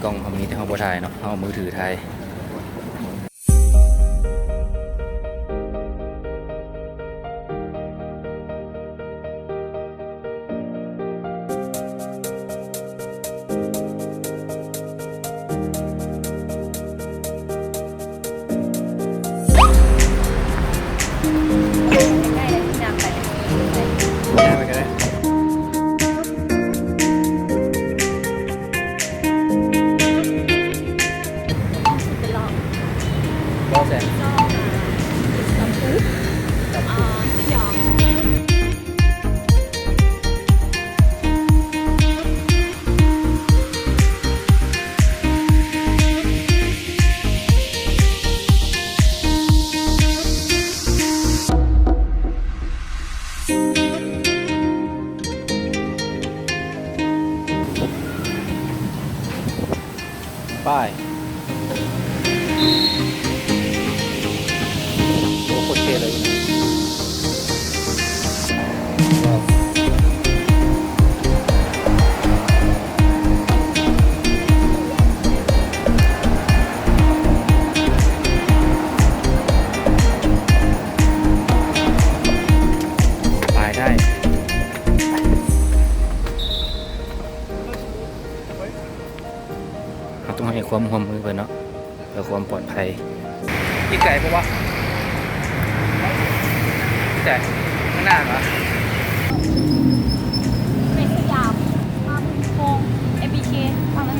ກ້ອງເຮົາມີແຕ່ເຮົາບໍ່ຖ່າຍເນາະ ເຮົາເອົາມືຖືຖ່າຍ. ໄປ ໂອ້ ໂຄດເທ່ເລີຍ. ໄປໄດ້. ເຮົາຕ້ອງໃຫ້ຄວາມຮ່ວມມືເພິ່ນເນາະ ເພື່ອຄວາມປອດໄພ. ອີກໄກບໍ່ວະ? ອີກໄກ? ຂ້າງໜ້າຫວາ? ໄປສະຫຍາມ ມາບຸນໂຮງ ເອັມບີເຄ ຝັ່ງນັ້ນ.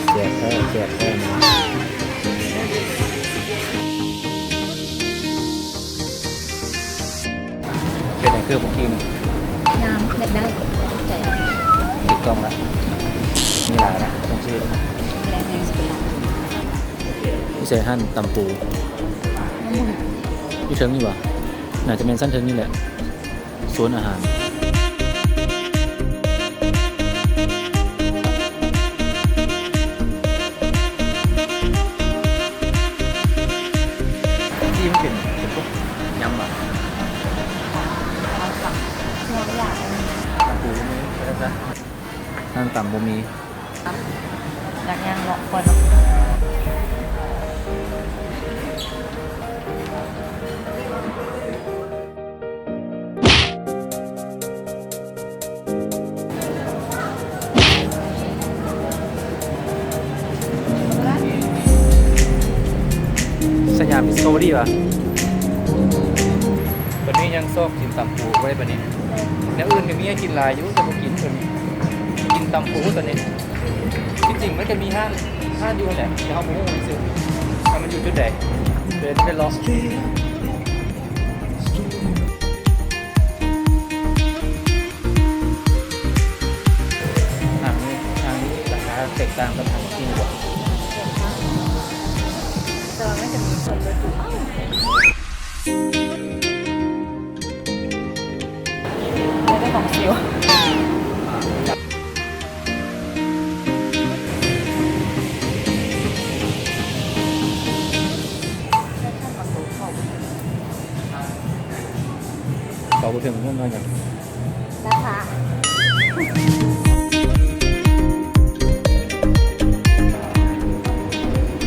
ແຊບແທ້ ແຊບແທ້ນະ. ເປັນຫຍັງຄືບໍ່ກິນ? ງາມ ຢາກໄດ້ ຖືກໃຈ. ຖືກຕ້ອງລະ ມີຫຼາຍນະ ຕ້ອງຊື້. ແລະແມ່ນຊິເປັນລາວ. ຢູ່ໃສຮ້ານຕຳປູ? ຢູ່ເທິງນີ້ຫວາ? ໜ້າຈະແມ່ນຊັ້ນເທິງນີ້ແຫຼະ. ສວນອາຫານ ທີ່ມັນເປັນ ເປັນພວກຍຳຫວາ? ຕຳປູບໍ່ມີ ວ່າຊັ້ນຊະ ຮ້ານຕຳບໍ່ມີ. ຢາກຍ່າງເລາະກ່ອນເນາະ. ສະຫຍາມ ດິສຄັບເວີຣີຫວາ? ບັດນີ້ຍັງຊອກກິນຕຳປູບໍ່ໄດ້ບັດນີ້. ແນວອື່ນກໍມີໃຫ້ກິນຫຼາຍຢູ່ ແຕ່ບໍ່ກິນ ເພິ່ນກິນຕຳປູຕອນນີ້. ທີ່ຈິງມັນກໍມີຮ້ານ ຮ້ານຢູ່ຫັ້ນແຫຼະ ແຕ່ເຮົາບໍ່ຮູ້ຊື່ ວ່າມັນຢູ່ຈຸດໃດ ເດີນໄປເລາະ. ຮ້ານນີ້ ຮ້ານນີ້ລາຄາແຕກຕ່າງກັບຮ້ານທີ່ຢູ່ບໍ່? ແຕ່ວ່າມັນຈະມີສ່ວນລົດຢູ່. ເອົາ ໄດ້ຂອງຊິວ. ເຂົ້າບໍ່ເຖິງ ເງິນວ່າຫຍັງ? ລາຄາ.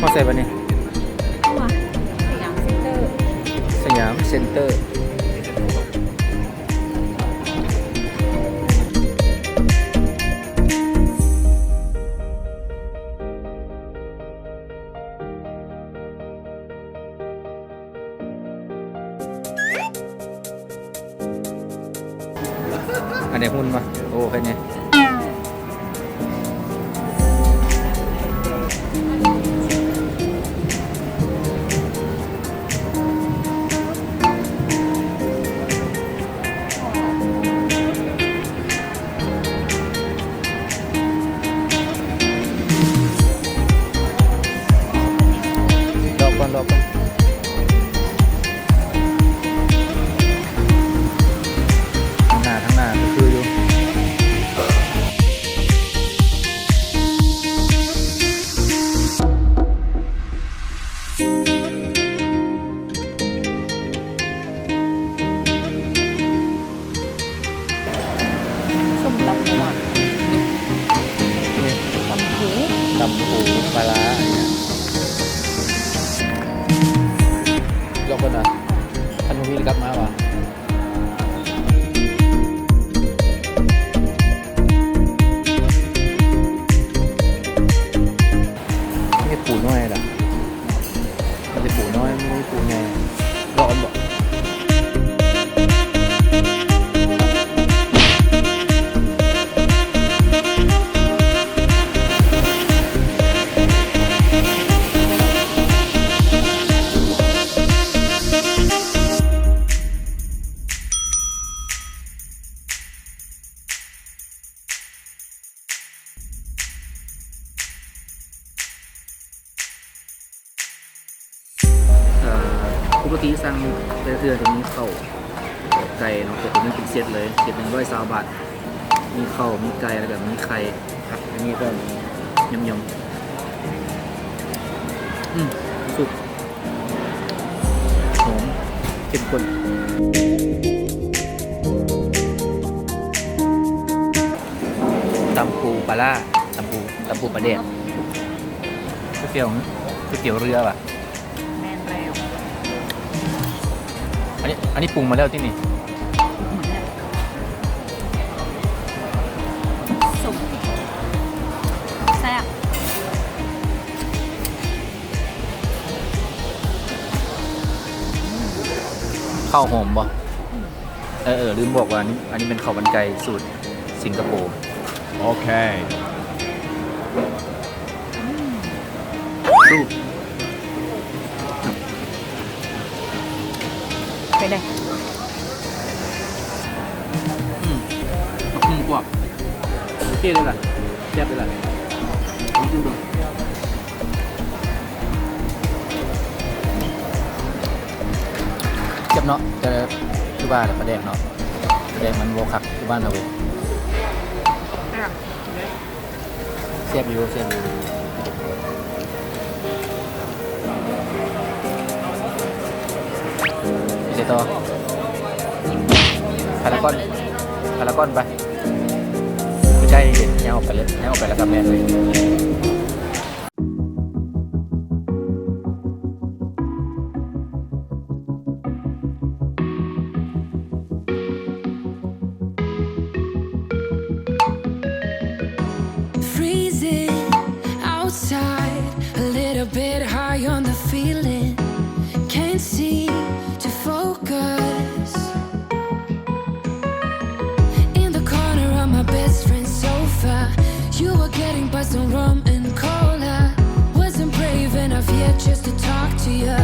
ຮອດໃສບັດນີ້? ສະຫຍາມເຊັນເຕີ. ສະຫຍາມເຊັນເຕີ. ອັນນີ້ຫຸ່ນມາ ໂອ້ ແຄ່ນີ້. ເ ປາຫຼ້າອັນນີ້ ລອກເບິ່ງນະ ຄັນບໍ່ມີກະກັບມາວ່າ ມີແຕ່ປູນ້ອຍລະ ມີແຕ່ປູນ້ອຍ ມີແຕ່ປູໃຫຍ່ ລອກເບິ່ງບໍ່? ເອີ ປົກກະຕິສັ່ງແຕ່ລະເທື່ອຈະມີເຂົ້າ ແລ້ວກໍໄກ່ເນາະ ແຕ່ຕົວນີ້ເປັນເຊັດເລີຍ ເຊັດໜຶ່ງຮ້ອຍຊາວບາດ ມີເຂົ້າ ມີໄກ່ ແລ້ວກໍມີໄຂ່ ຄັກ ອັນນີ້ກໍຫຍົມໆ ອືມ ສຸກ ຫອມ ເຂັ້ມຂຸ້ນ ຕຳປູປາຫຼ້າ ຕຳປູ ຕຳປູປາແດກ ກ໋ວຍຕຽວ ກ໋ວຍຕຽວເຮືອຫວາ? ແມ່ນແລ້ວ ອັນນີ້ ອັນນີ້ປຸງມາແລ້ວຕິນີ້? ປຸງມາແລ້ວ ສົ້ມ ແຊບ ເຂົ້າຫອມບໍ່? ເອີ ເອີ ລືມບອກວ່າ ອັນນີ້ ອັນນີ້ແມ່ນເຂົ້າມັນໄກ່ສູດສິງກະໂປ. ໂອເຄ ເປັນໃດ? ອືມ ອືມ ກວາບ ໂອເຄເລີຍລະ ແຊບເລີຍລະ ລອງຊີມເບິ່ງ. ແຊບເນາະ ແຕ່ຄືວ່າແຫຼະ ປາແດກເນາະ ປາແດກມັນບໍ່ຄັກຄືບ້ານເຮົາເວີຍ. ແຊບຢູ່ ແຊບຢູ່ ໄປໃສຕໍ່? ພາລາກອນ ພາລາກອນໄປ ໃກ້ໆ ຍ່າງອອກໄປເລີຍ ຍ່າງອອກໄປແລ້ວກໍແມ່ນເລີຍ. Freezing outside, a little bit high on the feeling, can't seem to focus. In the corner of my best friend's sofa, you were getting buzzed on rum and cola. Wasn't brave enough yet just to talk to you.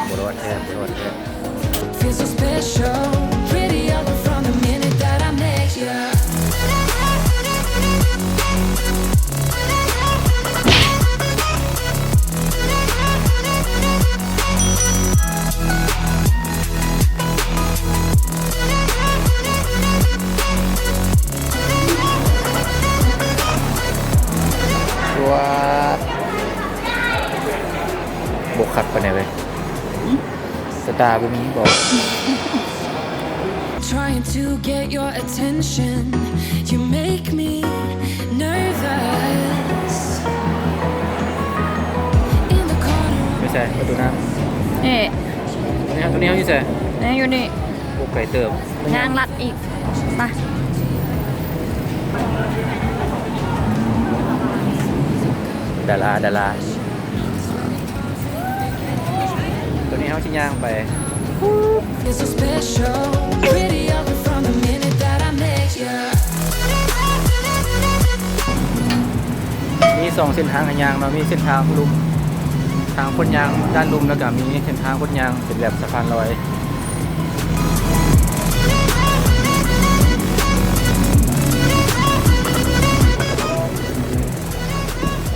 ບໍ່ລອດແທ້ ບໍ່ລອດແທ້. Feel so special, pretty all from the minute that I met you. ບໍ່ຄັກປານໃດເວີຍ. ສະຕາບໍ່ມີບໍ? Trying to get your attention, you make me nervous. In the corner ໄປໃສ? ປະຕູນ້ຳ. ນີ້ ໂຕນີ້ເຮົາ ໂຕນີ້ເຮົາຢູ່ໃສ? ນີ້ ຢູ່ນີ້. ໂອ້ ໄກເຕີບ. ຍ່າງລັດອີກ. ໄປ. ດາລາ ດາລາ. ຕອນນີ້ເຮົາຊິຍ່າງໄປ. Feel so special, pretty all from the minute that I met you. ມີສອງເສັ້ນທາງໃຫ້ຍ່າງເນາະ, ມີເສັ້ນທາງລຸ່ມ ທາງຄົນຍ່າງດ້ານລຸ່ມ ແລ້ວກະມີເສັ້ນທາງຄົນຍ່າງເປັນແບບສະພານລອຍ.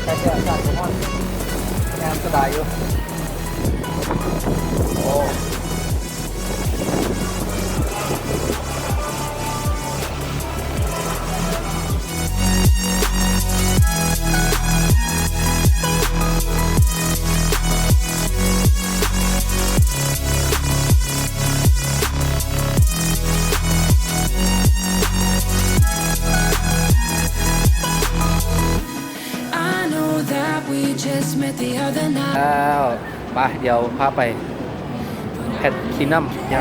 ໃສ່ເສື້ອອາກາດບໍ່ຮ້ອນ ງາມສະບາຍຢູ່. ໂອ້. ເ ໄປ ດຽວພາໄປແພລາຕິນຳ. ຂໍ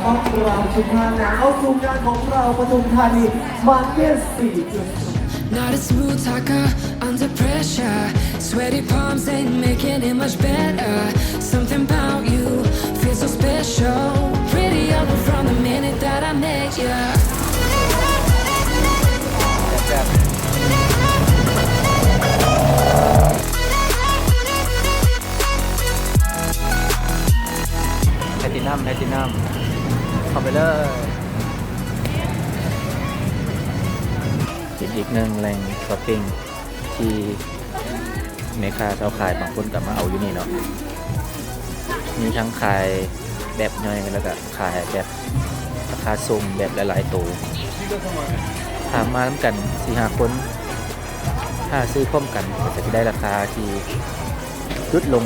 ຕ້ອນຮັບທຸກທ່ານເຂົ້າສູ່ງານຂອງເຮົາ ປະທຸມທານີ ມາເກດ ສີ່ຈຸດ Not a smooth talker under pressure. Sweaty palms ain't making it much better. Something about you feels so special. Pretty yellow from the minute that I met you. ແພລາຕິນຳ ແພລາຕິນຳ ເຂົ້າໄປເລີຍ. ເປັນອີກໜຶ່ງແຫຼ່ງຊັອບປິງທີ່ແມ່ຄ້າຊາວຂາຍບາງຄົນກໍມາເອົາຢູ່ນີ້ເນາະ. ມີທັງຂາຍແບບຍ່ອຍ ແລ້ວກໍຂາຍແບບລາຄາສົ່ງ ແບບຫຼາຍໆໂຕ. ຖ້າມານຳກັນສີ່ຫ້າຄົນ ຖ້າຊື້ພ້ອມກັນກໍຈະໄດ້ລາຄາທີ່ຫຼຸດລົງ.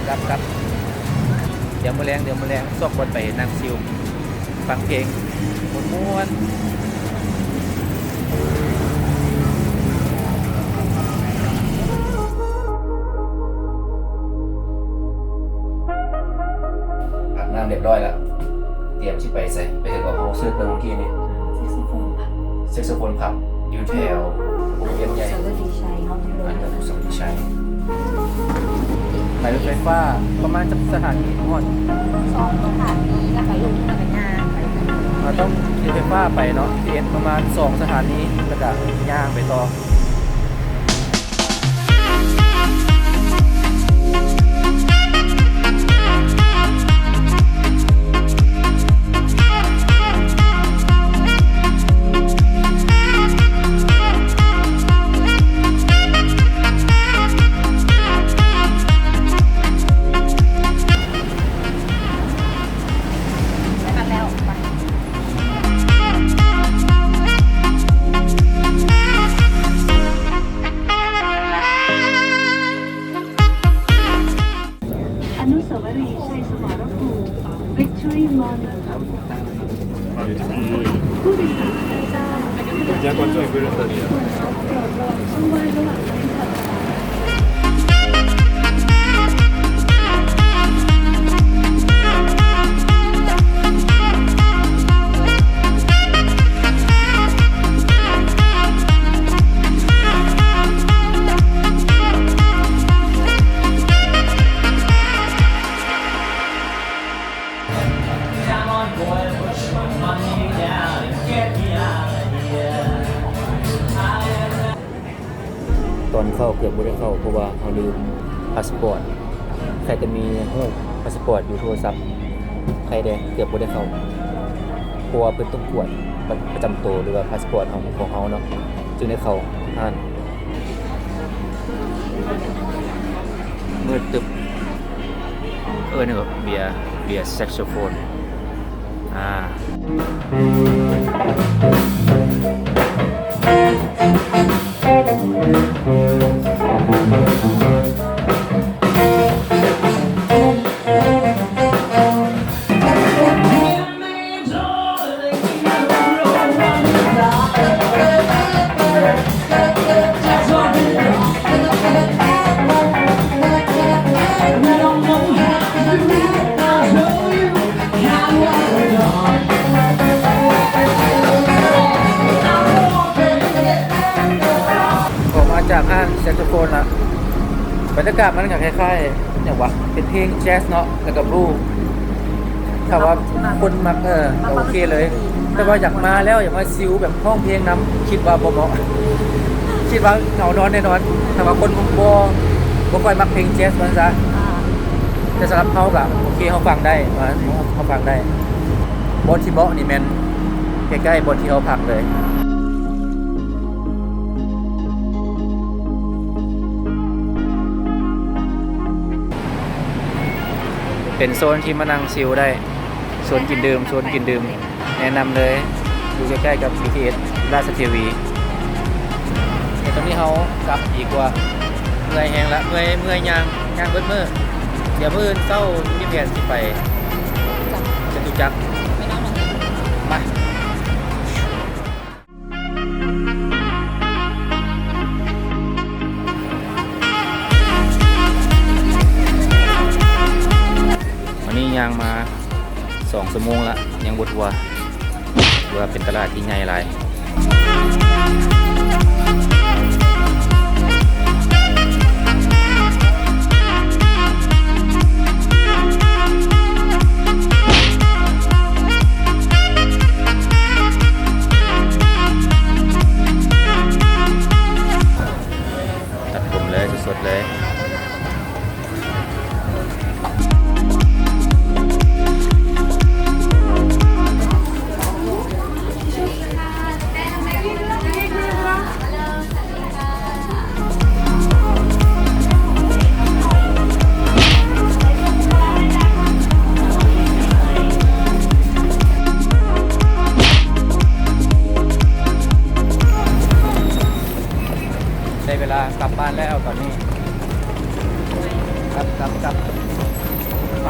ກັບ ກັບ ດຽວມື້ແລງ ດຽວມື້ແລງ ຊອກບ່ອນໄປນັ່ງຊິວ ຟັງເພງມ່ວນໆ. ອາບນ້ຳຮຽບຮ້ອຍລະ ຕຽມຊິໄປໃສ? ໄປໃສກໍ ເຮົາເສີດເບິ່ງເມື່ອກີ້ນີ້ ແຊັກໂຊໂຟນ ແຊັກໂຊໂຟນພັບ ຢູ່ແຖວວົງວຽນໃຫຍ່ ອະນຸສາວະລີໄຊເນາະ ອະນຸສາວະລີໄຊ. ໄປລົດໄຟຟ້າປະມານຈັກສະຖານີຮອດ? ສອງສະຖານີ ແລ້ວກໍລົງ ແລ້ວກໍຍ່າງໄປ. ເຮົາຕ້ອງຂີ່ໄຟຟ້າໄປເນາະ ບີທີເອສປະມານສອງສະຖານີ ແລ້ວກໍຍ່າງໄປຕໍ່. ອະນຸສາວະລີໄຊສະໝໍລະພູມ Victory Monument. ຜູ້ໂດຍສານ ຕອນເຂົ້າເກືອບບໍ່ໄດ້ເຂົ້າ ເພາະວ່າເຮົາລືມພາສປອດ. ໃຄແຕ່ມີຮູບພາສປອດຢູ່ໂທລະສັບ ໃຄແດ່ ເກືອບບໍ່ໄດ້ເຂົ້າ ເພາະວ່າເພິ່ນຕ້ອງກວດບັດປະຈຳໂຕ ຫຼືວ່າພາສປອດຂອງ ຂອງເຮົາເນາະ ຈຶ່ງໄດ້ເຂົ້າຮ້ານ. ມືດຕຶບ. ເອີ ນີ້ກໍເບຍ ເບຍແຊັກໂຊໂຟນ. ອ່າ. ອອກມາຈາກຮ້ານແຊັກໂຊໂຟນລະ ບັນຍາກາດມັນກໍຄ້າຍໆ ຫຍັງວະ ເປັນເພງແຈສເນາະ ແລ້ວກໍບລູ. ຖ້າວ່າຄົນມັກ ເອີ ກໍໂອເຄເລີຍ ແຕ່ວ່າຢາກມາແລ້ວ ຢາກມາຊິວແບບຮ້ອງເພງນຳ ຄິດວ່າບໍ່ເໝາະ ຄິດວ່າເຫງົານອນແນ່ນອນ. ຖ້າວ່າຄົນບໍ່ ບໍ່ຄ່ອຍມັກເພງແຈສວ່າຊັ້ນຊະ ແຕ່ສຳລັບເຮົາກໍໂອເຄ ເຮົາຟັງໄດ້ ເຮົາຟັງໄດ້. ບ່ອນທີ່ເໝາະນີ້ແມ່ນໃກ້ໆບ່ອນທີ່ເຮົາພັກເລີຍ. ເປັນໂຊນທີ່ມານັ່ງຊິວໄດ້ ໂຊນກິນດື່ມ ໂຊນກິນດື່ມ ແນະນຳເລີຍ ຢູ່ໃກ້ໆກັບ ບີທີເອສ ລາຊະເທວີ. ນີ້ເຮົາກັບດີກວ່າ ເມື່ອຍແຮງລະ ເມື່ອຍ ເມື່ອຍຍ່າງ ຍ່າງເບິດມື້. ດຽວມື້ອື່ນເຊົ້າມີແຜນຊິໄປຈະຕຸຈັກ ໄປນອນໂຮງແຮມ ມາ. ອັນນີ້ຍ່າງມາສອງຊົ່ວໂມງລະ ຍັງບໍ່ທົ່ວ ຖືວ່າເປັນຕະຫຼາດທີ່ໃຫຍ່ຫຼາຍ. ຕັດຜົມເລີຍ ສົດໆເລີຍ. ໄດ້ເວລາກັບບ້ານແລ້ວຕອນນີ້ ກັບ ກັບ ກັບ ໄປ.